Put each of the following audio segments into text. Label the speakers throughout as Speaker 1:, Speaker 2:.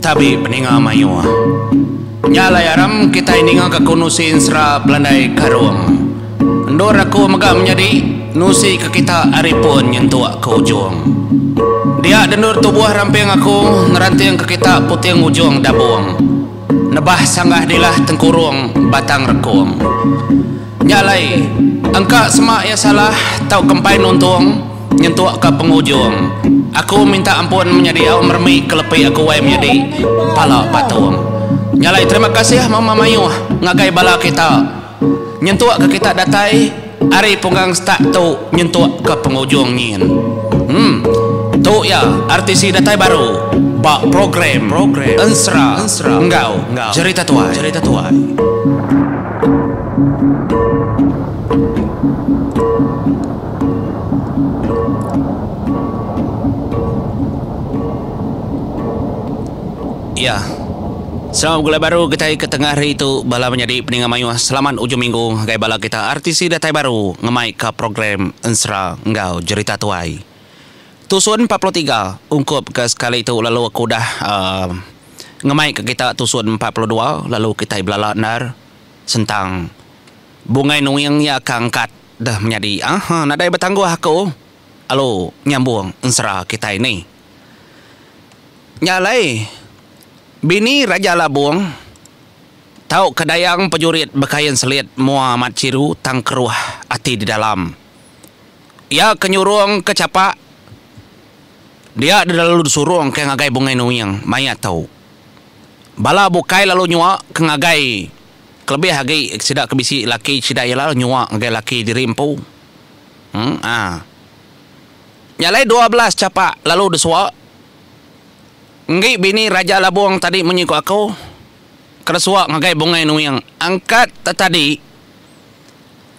Speaker 1: Tabi peninga mayuh. Nya alai aram kitai ninga ka ku nusi ensera Belandai Karung. Endur aku mega menyadi nusi ke kita ari pun nyentuk ke ujung. Dia dendur tubuh ramping aku ngeranting ke kita puting ujung dabung. Nebah sanggah dilah tengkurung batang rekung. Nya alai, engka sema iya salah tauka empai nuntung nyentuk ka pengujung. Aku minta ampun menyadi au meremi ke lepi aku wai menyadi pala patung. Nya alai terima kasih mama mayuh ngagai bala kita nyentuk ka kita datai ari punggang setak tu nyentuk ka pengujung nyin. Em. Tu iya RTC datai baru ba program Ensera enggau Jerita Tuai. Ya. Selamat begulai baru kitai ke tengah hari tu bala menyadi peninga mayuh selamat ujung minggu ngagai bala kita RTC datai baru ngemai ka program Ensera enggau Jerita Tuai. Tusun 43 ungkup ke sekali tu lalu aku udah uhh ngemai ka kita tusun 42 lalu kitai belala endar sentang Bungai Nuing iya ka angkat deh menyadi aha nadai betangguh aku lalu nyambung ensera kitai ni. Nya alai bini Raja Labung tauka Dayang Pejurit bekain selit mua amat chiru tang keruh ati di dalam. Iya ke nyurung ke chapak dia deh lalu disurung ke ngagai Bungai Nuing maya tu. Bala bukai lalu nyua ke ngagai kelebih agi sida ke bisi laki sida iya lalu nyua ngagai laki diri empu. Aa. Nya alai 12 chapak lalu disua enggi bini Raja Labung tadi munyi ku aku ke disua ngagai Bungai Nuing angkat te tadi.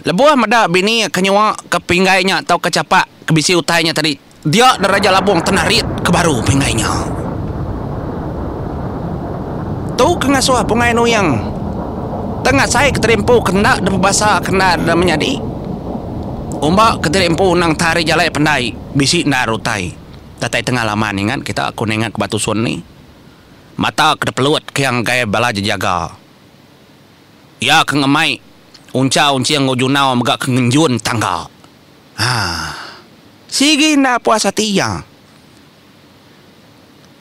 Speaker 1: Lebuh meda bini ke nyua ke pinggai nya tauka chapak ke bisi utai nya tadi, dia deh Raja Labung tenarit ke baru pinggai nya. Tu ke ngasuh Bungai Nuing tengasai ke teri empu ke enda dipebasa ke enda deh menyadi. Umba ke teri empu endang tah ari jalai pendai bisi endar utai datai tengah laman ingat kita aku ningat ke Batu Sun ni. Mata ke dipelut ke iya ngagai bala jejaga. Iya ke ngemai Uncha Unching enggau Junau mega ke ngenjun tangga. Haa. Sigi enda puas ati iya.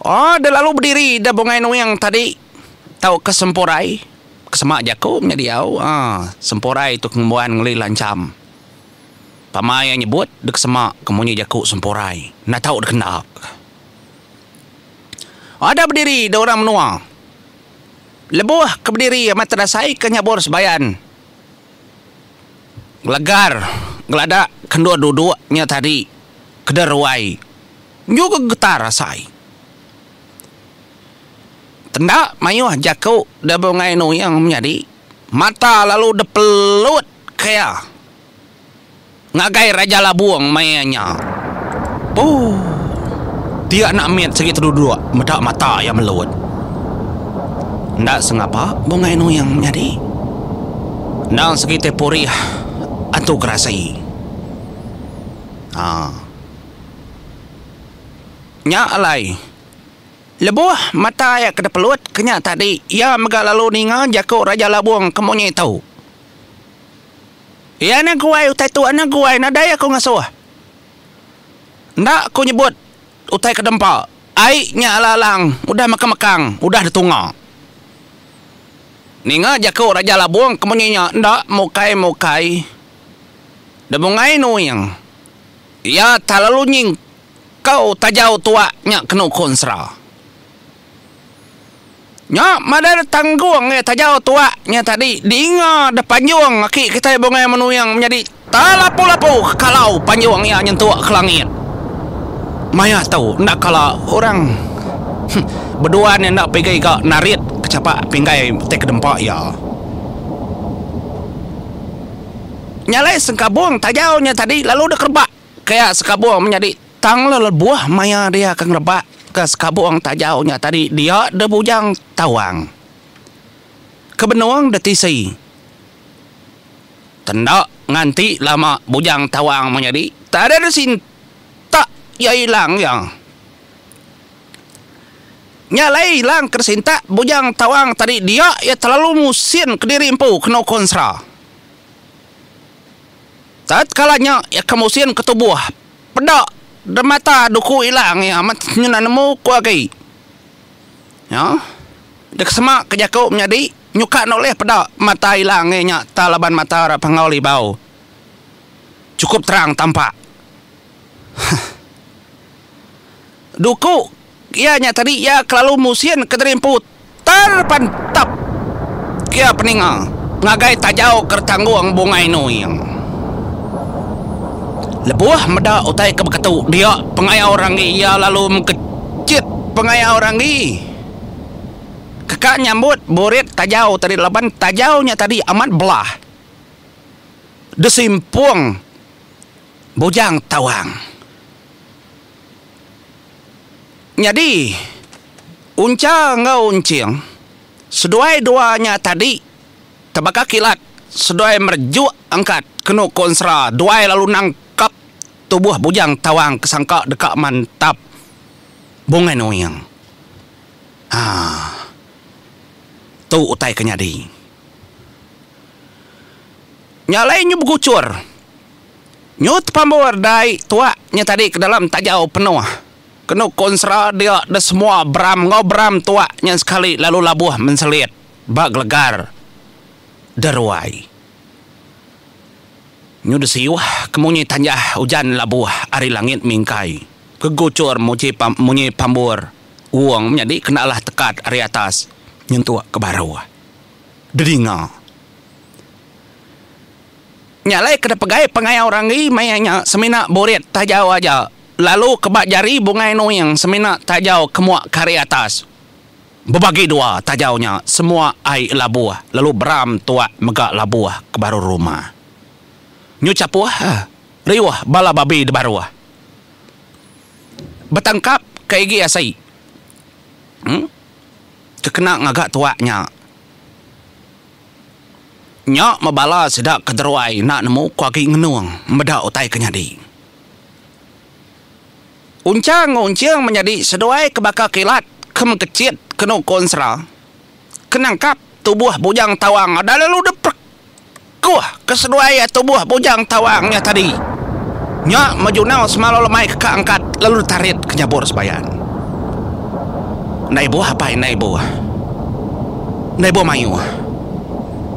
Speaker 1: Oh deh lalu bediri deh Bungai Nuing tadi tauka Sempurai ke sema jaku nya diau haa Sempurai tu ke ngembuan ngeli lancham. Pama iya nyebut dek sema ke munyi jaku Sempurai enda tau dek enda. Ada bediri deh orang menua. Lebuh ke bediri amat terasai ke nyabur sebayan gelegar geladak ke endur duduk nya tadi keda ruai nyu ke getar asai. Tenda mayuh jaku da Bungai Nuing menyadi mata lalu depelut ke iya. Ngagai Raja Labung maya nya. Puh. Ti anak mit sigi teduduk meda mata iya melut. Enda sengapa Bungai Nuing menyadi. Endang sigi ti purih antu gerasi. Haa. Nya alai lebuh mata iya ke dipelut ke nya tadi iya mega lalu ninga jaku Raja Labung ke munyi tu. Iya anang guai utai tu anang guai nadai aku ngasuh. Enda ku nyebut utai ke dempa ai nya alang-alang udah mekang-mekang udah ditunga. Ninga jaku Raja Labung ke munyi nya enda mukai-mukai Debungai Nuing. Iya tak lalu nyingkau tajau tuak nya kenu ku ensera. Nya madai da tanggung iya tajau tuak nya tadi dinga da panjung aki kitai Bungai Menuing menyadi telapu-lapu kalau panjung iya nyentuk ke langit. Maya tu enda kala orang beduan iya enda piga iga narit ke chapak pinggai ti ke dempa iya. Nya alai sengkabung tajau nya tadi lalu da kerebak ke iya sekabung menyadi Tang le lebuh maya dia ke ngerebak ke sekabung tajau nya tadi dia deh Bujang Tawang ke benung deh tisi. Tenda nganti lama Bujang Tawang menyadi tadi deh sintak iya ilang iya. Nya alai ilang ke disintak Bujang Tawang tadi dia iya terlalu musin kediri empu kenu konsra. Tatkala nya iya ke musin ke tubuh peda demata duku ilang iya amat nyuna nemu ku agi. Nya dek sema ke jaku menyadi nyuka enda ulih peda mata ilang iya nya ta laban mata ra Panggau Libau chukup terang tampak. Huh. Duku iya nya tadi iya kelalu musin ke diri empu terpantap iya peninga ngagai tajau ke ditanggung Bungai Nuing. Lebuh meda utai ke beketu dia pengayau Ranggi iya lalu mengkechit pengayau Ranggi ke ka nyambut burit tajau tadi laban tajau nya tadi amat belah disimpung Bujang Tawang. Nyadi, Uncha enggau Unching seduai dua nya tadi tebaka kilat seduai merejuk angkat kenu konsra duai lalu nangkap tubuh Bujang Tawang ke sangka deka mantap Bungai Nuing. Haa. Tu utai ke nyadi. Nya alai nyu beguchur. Nyu tepambur dai tuak nya tadi ke dalam tajau penuh. Kenu konsra dia de semua beram enggau beram tuak nya sekali lalu labuh menselit ba gelegar de ruai. Nyu de siuh ke munyi tanjah ujan labuh ari langit mingkai ke guchur muji munyi pambur wong menyadi kena alah tekat ari atas nyentuk ke baruh. Dedinga. Nya alai ke dipegai pengayau Ranggi maya nya semina burit tajau aja lalu ke ba jari Bungai Nuing semina tajau ke mua ke ari atas. Bebagi dua tajau nya semua ai labuh lalu beram tuak mega labuh ke baruh rumah. Nyu chapuh riuh bala babi dibaruh. Betangkap ke igi asi ke kena ngaga tuak nya. Nya meh bala sida ke deruai enda nemu ku agi ngenung meda utai ke nyadi. Uncha enggau Unching menyadi seduai ke baka kilat ke mengkechit kenu konsra ke nangkap tubuh Bujang Tawang ada lalu diperekuh ke seduai iya tubuh Bujang Tawang nya tadi. Nya meh Junau semalau lemai ke ka angkat lalu ditarit ke nyabur sebayan. Enda ibuh apai enda ibuh. Enda ibuh mayuh.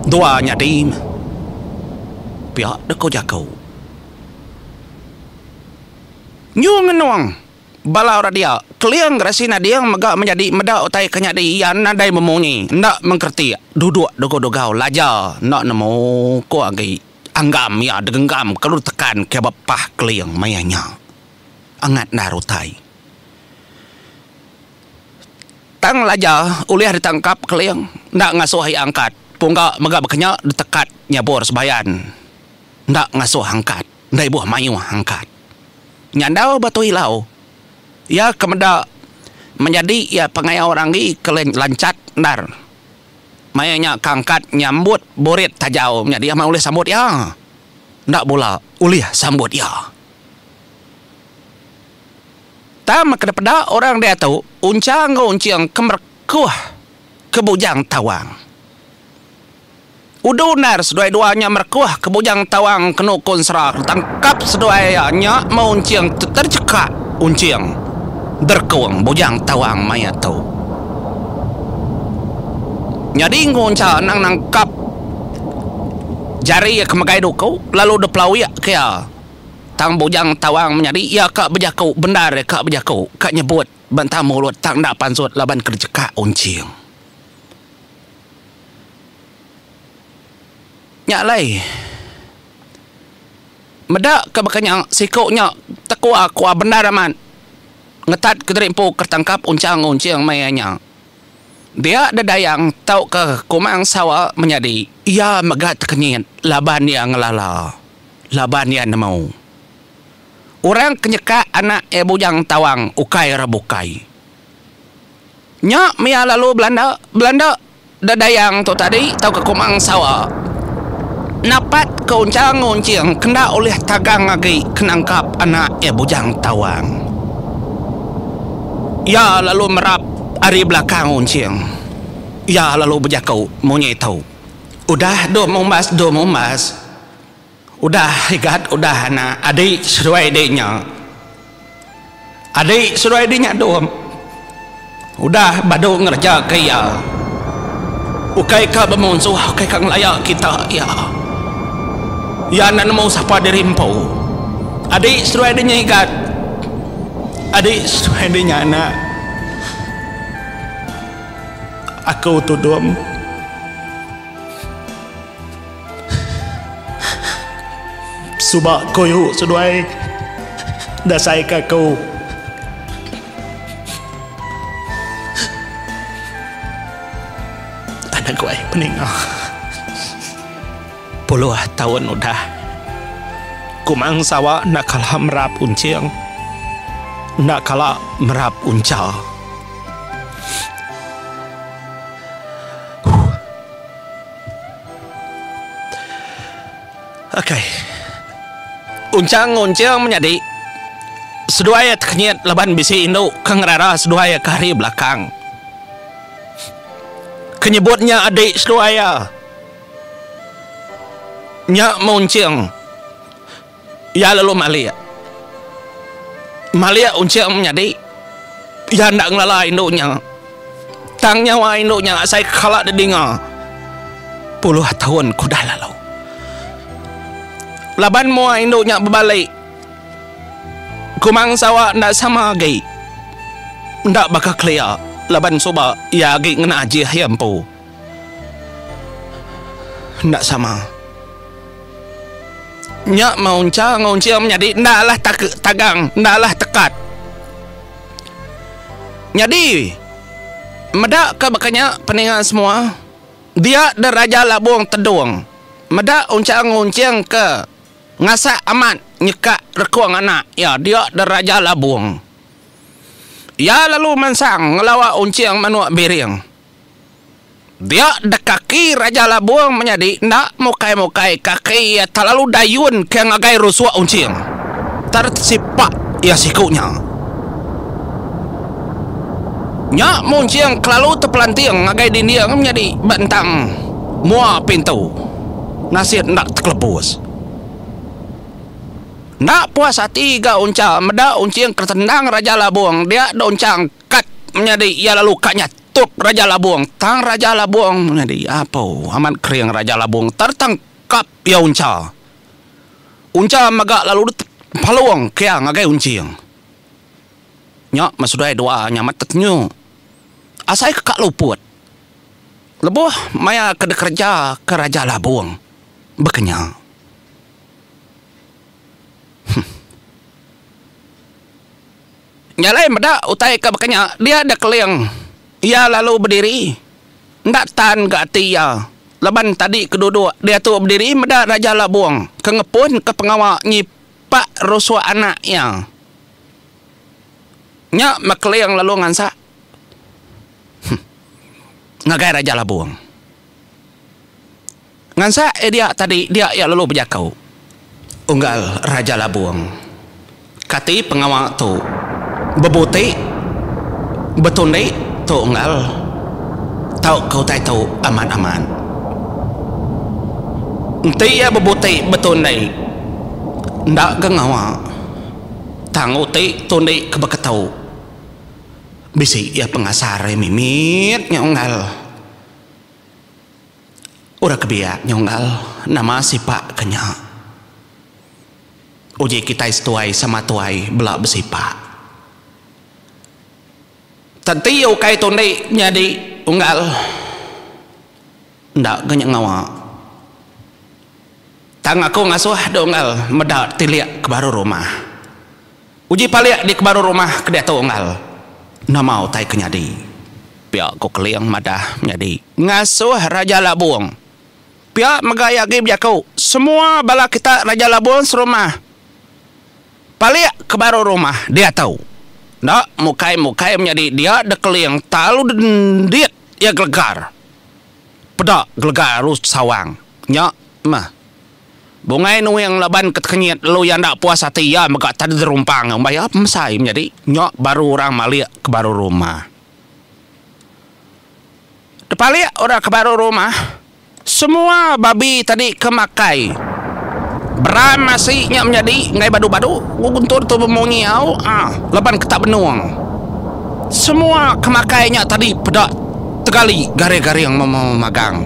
Speaker 1: Dua nyadi meh. Pia deh ko jaku. Nyu ngenung bala orang dia, Keling Gerasi Nading mega menyadi meda utai ke nyadi iya nadai memunyi enda mengkeretik duduk dugau-dugau laja enda nemu ko agi anggam iya degenggam kelu tekan ke ba pah Keling maya nya. Angat endar utai. Tang Laja ulih ditangkap Keling enda ngasuh iya angkat. Pungga mega bekenya ditekat nyabur sebayan enda ngasuh angkat. Enda ibuh mayuh angkat. Nyandau Batu Ilau iya ke meda menyadi iya pengayau Ranggi ke lanchat endar. Maya nya ke angkat nyambut burit tajau menyadi amat ulih sambut iya. Enda bula ulih sambut iya. Tang meh kena peda orang diatu Uncha enggau Unching ke merekuh ke Bujang Tawang. Udu endar seduai dua nya merekuh ke Bujang Tawang kenu ku ensera kena tangkap seduai iya nya meh Unching terjekak Unching derekung Bujang Tawang maya tu. Nyadi enggau Uncha anang nangkap jari iya ke megai duku lalu depelawik ke iya. Tang Bujang Tawang menyadi iya ka bejaku bendar iya ka bejaku ka nyebut bentang mulut tang enda pansut laban ke dicekak Unching. Nya alai meda ke baka nya siku nya tekua kua bendar amat ngetat kediri empu ke tangkap Unchang Unching maya nya. Dia dedayang tauka Kumang Sawa menyadi iya mega tekenyit laban iya ngelala. Laban iya nemu. Orang ke nyekak anak iya Bujang Tawang ukai orang bukai. Nya mia lalu belanda belanda dedayang tu tadi tauka Kumang Sawa napat ke unchang ngunching ke enda ulih tagang agi ke nangkap anak iya Bujang Tawang. Iya lalu merap. Ari belakang Unching, iya lalu bejaku munyi tu, Udah dum umbas dum umbas. Udah igat udah anak adi seduai di nya. Adi seduai di nya dum. Udah badu ngereja ke iya. Ukai ka bemunsuh ukai ka ngelaya kita iya. Iya enda nemu sapa diri empu. Adi seduai di nya igat. Adi seduai di nya anak. Aku tu dum. Suba koyu seduai dasai ka aku. Anak guai peninga. Puluh taun udah. Kumang sawa enda kala merap unching. Enda kala merap uncha. Akai. Unchang ngunching menyadi. Seduai iya tekenyit laban bisi indu ke ngerara seduai iya ke hari belakang. Ke nyebut nya adik seduai iya. Nya munching. Iya lalu malik. Malik Unching menyadi iya enda ngelala indu nya. Tang nyawa indu nya asai kala didinga puluh taun ke udah lalu. Laban mua indu nya bebali, Kumang Sawa enda sama agi. Enda baka kelia laban suba iya agi ngena ajih iya empu. Enda sama. Nya meuncha ngunching menyadi enda alah tagang, enda alah tekat. Nyadi, meda ke baka nya peninga semua, dia deh Raja Labung Tedung meda uncha ngunching ke ngasak amat nyekak rekung anak iya dia deh Raja Labung. Iya lalu mansang ngelawa unching manuk biring. Dia dek kaki Raja Labung menyadi enda mukai-mukai kaki iya telalu dayun ke ngagai rusuk Unching. Tersipak iya siku nya. Nya Munching kelalu tepelanting ngagai dinding menyadi ba entang mua pintu. Nasit enda tekelebus. Enda puas ati ga Uncha meda Unching ke tendang Raja Labung dia dek Uncha angkat menyadi iya lalu ka nyat. Tup Raja Labung tang Raja Labung nyadi apo amat kering Raja Labung tertangkap iya Uncha. Uncha mega lalu dipalung ke iya ngagai Unching. Nya meh seduai dua nya amat tetenyu asai ke ka luput lebuh maya ke dikereja ke Raja Labung bekenya. Huh. Nya alai meda utai ke baka nya dia deh Keling. Iya lalu bediri. Enda tan ga ati iya laban tadi ke duduk diatu bediri meda Raja Labung ke ngepunka pengawa nyipak rusuk anak iya. Nya meh Keling lalu ngansak ngagai Raja Labung. Ngansak iya dia tadi dia iya lalu bejaku. Unggal Raja Labung. Kati pengawa tu bebuti betundi tu unggal tauka utai tu amat-amat. Enti iya bebuti betundi enda ga ngawa tang uti tundi ke beketu bisi iya pengasar iya mimit nya unggal. Orang ke biak nyunggal nama sipak ke nya. Uji kitai setuai sama tuai bela besipak. Tenti ukai tundi nyadi unggal enda ga nya ngawa. Tang aku ngasuh dek unggal meda tilik ke baru rumah. Uji palik di ke baru rumah ke diatu unggal. Nama utai ke nyadi? Pia ku Keling madah menyadi ngasuh Raja Labung. Pia mega iya agi bejaku, semua bala kita Raja Labung serumah palik ke baru rumah diatu. Enda mukai-mukai menyadi dia deh Keling talu dendit iya gelegar. Peda gelegar alu sawang nya meh. Bungai Nuing laban ke tekenyit lalu iya enda puas ati iya mega tadi derumpang ngumbai iya pemesai menyadi nya baru orang malik ke baru rumah. Tepalik orang ke baru rumah, semua babi tadi ke makai. Beram asi nya menyadi enggai badu-badu, ku Guntur tu bemunyi au ah laban ke tak benung. Semua ke makai nya tadi peda tegali garing-garing memagang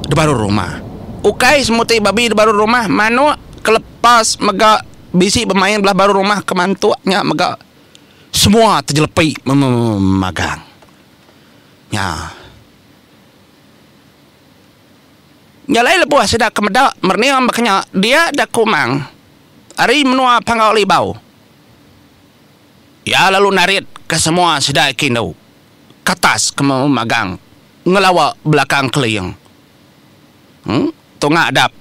Speaker 1: di baru rumah. Ukai semuti babi di baru rumah, manuk kelepas mega bisi bemain belah baru rumah ke mantuk nya mega semua tejelepi memagang. Nya. Nya alai lebuh sida ke meda merening baka nya dia da Kumang ari menua Panggau Libau. Iya lalu narit ke semua sida ke indu ke atas ke magang ngelawa belakang Keling. Em tunga adap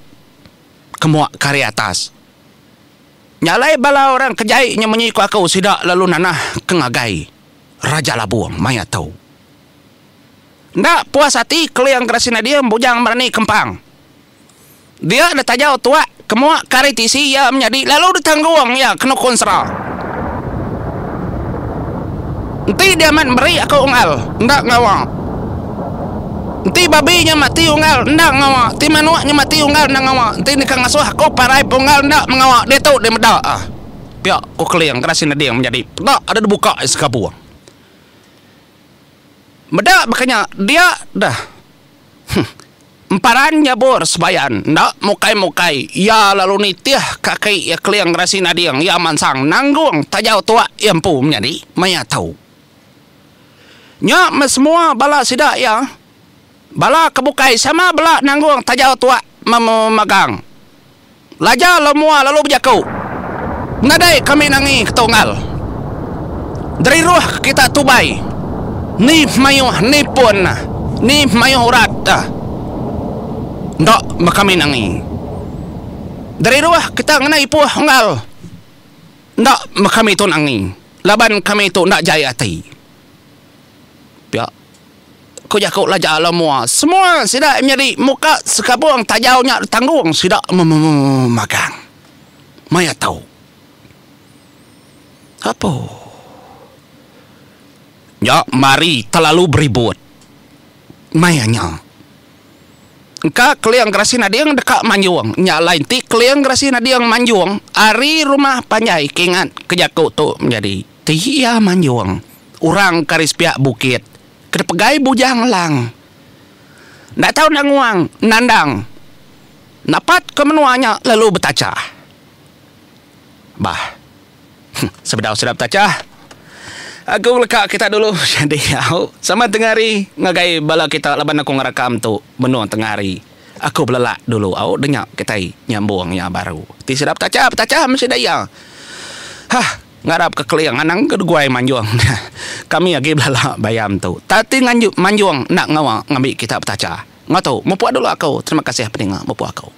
Speaker 1: ke mua ke ari atas. Nya alai bala orang ke jai nya munyi ku aku sida lalu nanah ke ngagai Raja Labung maya tu. Enda puas ati Keling Gerasi Nadim Bujang Berani Kempang. Dia da tajau tuak ke mua ke ari tisi iya menyadi lalu ditanggung iya kenu konsera. Enti dia amat meri aku unggal enda ngawa. Enti babi nya mati unggal enda ngawa. Enti manuk nya mati unggal enda ngawa. Enti deka ngasuh aku parai punggal enda mengawa diatu dia meda. Pia ku Keling Gerasi Nading menyadi peda ada dibuka iya sekabung. Meda baka nya dia deh. Huh. Emparan nyabur sebayan enda mukai-mukai iya lalu nitih ka aki iya Keling Rasi Nading iya mansang nanggung tajau tuak iya empu menyadi maya tu. Nya meh semua bala sida iya. Bala ke bukai sama bela nanggung tajau tuak memagang. Laja Lemua lalu bejaku, Nadai kami nangi ke tunggal. Deriruh kita tubai, ni mayuh ni pun, ni mayuh urat. Enda meh kami nangi. Deriruh kita ngena ipuh unggal. Enda meh kami tu nangi, laban kami tu enda jai ati. Pia. Ku jaku Laja Lemua, semua sida nyadi muka sekabung tajau nya ditanggung sida memagang. Maya tu. Apo. Nya mari telalu beribut. Maya nya. Engka Keling Gerasi Nading deka manjung. Nya alai enti Keling Gerasi Nading manjung ari rumah panjai ke ingat ke jaku tu menyadi. Ti iya manjung orang ke ari sepiak bukit. Ke dipegai Bujang Lang. Enda tau enda nguang, nandang. Napat ke menua nya lalu betachah. Bah. Sebedau sida betachah, aku ngeleka kita dulu nyadi au sama tengah hari ngagai bala kita laban aku ngerakam tu benung tengah hari. Aku belelak dulu au denya kitai nyambung iya baru. Ti sida betachah, betachah meh sida iya. Hah. Ngarap ke keling anang ke guai manjung kami agi belala bayam tu. Tati nganju manjung enda ngawa ngambi kita betacha. Enggau tu mupuk dulu aku. Terima kasih peninga mupuk aku.